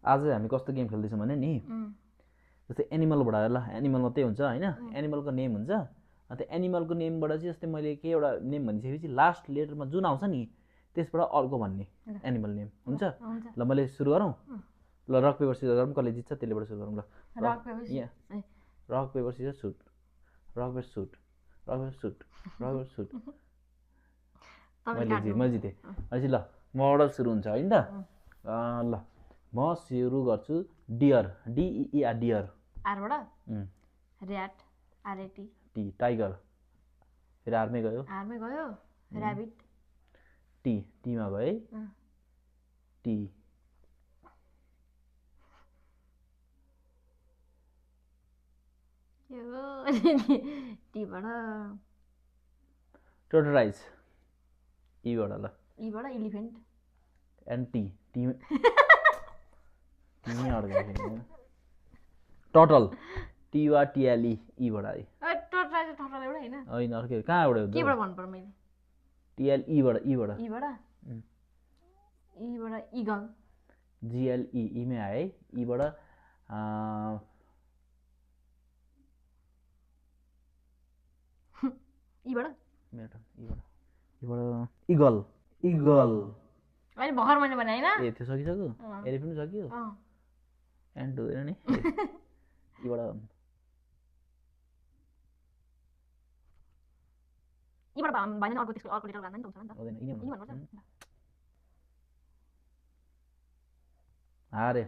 आज हामी कस्तो गेम खेल्दैछौँ भने नि जस्तै एनिमलबाट ल एनिमल मात्रै हुन्छ होइन एनिमलको नेम हुन्छ अन्त एनिमलको नेमबाट चाहिँ जस्तै मैले के एउटा नेम भनिसकेपछि लास्ट लेटरमा जुन आउँछ नि त्यसबाट अर्को भन्ने एनिमल नेम हुन्छ ल मैले सुरु गरौँ ल रक पेपर सिजर गरौँ कसले जित्छ त्यसलेबाट सुरु गरौँ ल rock paper scissor shoot rock paper shoot rock paper shoot rock paper shoot मैले जितेँ भनेपछि ल मबाट सुरु हुन्छ होइन त ल म सुरु गर्छु डियर डिइआर डियर आरबाट ऱ्याट आरएटी टी टाइगर फेरि आरमै गयो ऱ्याबिट टी टीमा गए टी टीबाट टोटराइज ईबाट ल ईबाट इलिफेन्ट एन्ड टी टी टीमै अड्को टोटल टीवा टिएलई ईबाट आयो टोटराइज टोटल एउटा हैन होइन अर्कै कहाँ एउटा हो केबाट भन्नु पर्यो मैले टिएल ईबाट ईबाट इगल जिएलई ईमै आए ईबाट ईबाट इगल इगल अहिले भर्खर मैले भने हैन ए त्यो सकिसक्यो एलिफेन्ट सक्यो एन्ड हुँदैन नि ईबाट ईबाट भएन अर्को त्यसको अर्को लेटर गाड्दैन नि त हुन्छ नि त हुँदैन यिनी भन्नुपर्छ हारे